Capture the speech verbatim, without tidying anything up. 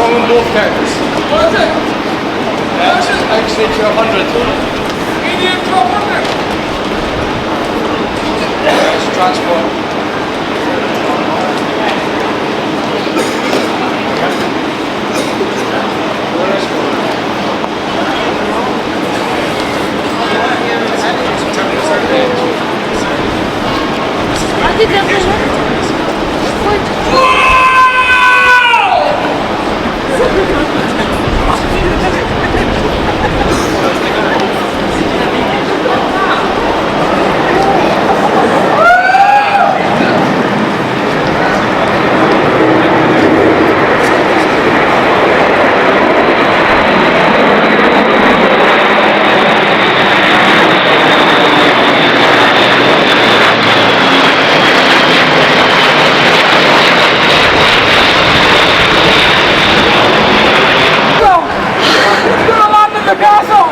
On both counts. What is it? X H two hundred. Medium two hundred. It's transport. Gonna land in the castle!